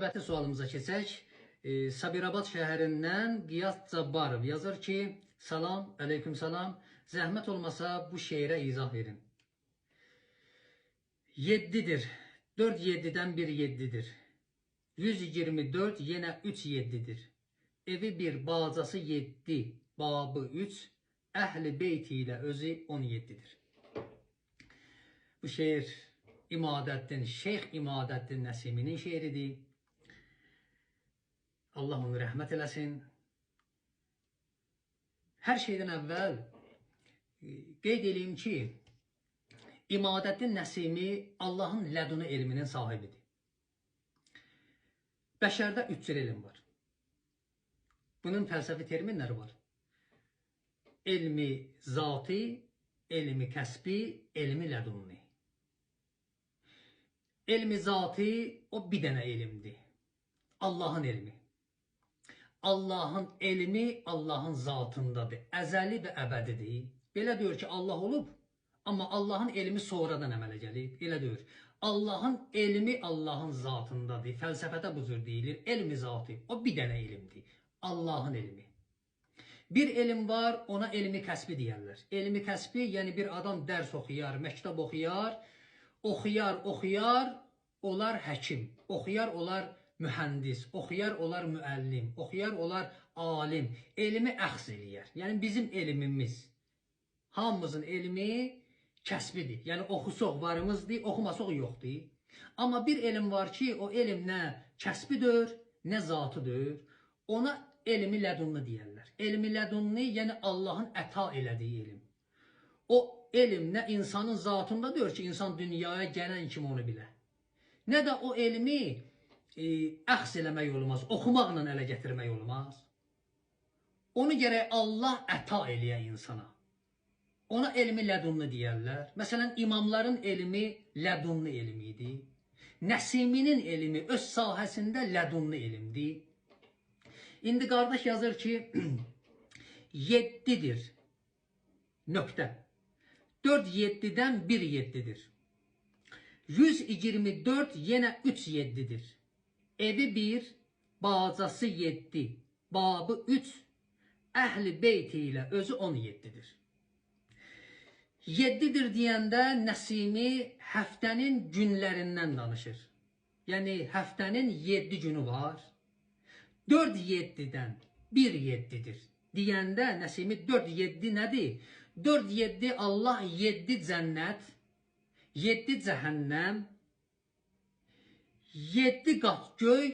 Növbəti sualımıza keçək. Sabirabad şəhərindən Qiyas Cabbarov yazır ki, salam, aleyküm salam. Zəhmət olmasa bu şeirə izah verin. 7-dir. 4 7-dən 1 7-dir. 124 yenə 3 7-dir. Evi bir, bacası 7, babı 3, əhli beyti ilə özü 17-dir. Bu şeir İmadəddin, Şeyx İmadəddin Nəsiminin şeiridir. Allah onu rəhmət eləsin. Hər şeydən əvvəl qeyd eləyim ki, İmadəddin Nəsimi Allahın ləduni elminin sahibidir. Bəşərdə 3 cür elm var. Bunun fəlsəfi terminləri var. Elmi zati, elmi kəsbi, elmi lədunni. Elmi zati o bir dənə elmdir. Allahın elmi. Allahın elmi Allahın zatındadır. Əzəli və əbədidir. Belə deyir ki, Allah olub, amma Allahın elmi sonradan əmələ gəlib. Elə deyir. Allahın elmi Allahın zatındadır. Fəlsəfədə bu cür deyilir. Elmi zati. O bir dənə elmdir. Allahın elmi. Bir elm var, ona elmi kəsbi deyərlər. Elmi kəsbi, yəni bir adam dərs oxuyar, məktəb oxuyar, oxuyar, oxuyar, olar həkim, oxuyar, olar mühəndis, oxuyar, olar müəllim, oxuyar, olar alim. Elmi əxz eləyər. Yəni bizim elmimiz, hamımızın elmi kəsbidir. Yəni oxusuq varımızdır, oxumasaq yoxdur. Amma bir elm var ki, o elm nə kəsbidir, nə zatıdır. Ona elmi lədunni deyərlər. Elmi lədunni, yəni Allahın əta elədiyi elm. O elm nə insanın zatında deyir ki, insan dünyaya gələn kimi onu bilə. Nə də o elmi əxz eləmək olmaz, oxumaqla ələ gətirmək olmaz. Onu gərək Allah əta eləyə insana. Ona elmi lədunni deyərlər. Məsələn, imamların elmi lədunni elmi idi. Nəsiminin elmi öz sahəsində lədunni elmdir. İndi qardaş yazır ki, 7-dir. Nöqtə. 4 7-dən 1 7-dir. 124 yenə 3 7-dir. Evi 1, bacası 7, babı 3, əhli beyti ilə özü 17-dir. 7-dir deyəndə Nəsimi həftənin günlərindən danışır. Yəni həftənin 7 günü var. 4 7-dən 1 7-dir deyəndə Nəsimi 4 7 nədir? 4 7 Allah 7 cənnət, 7 cəhənnəm, 7 qat göy.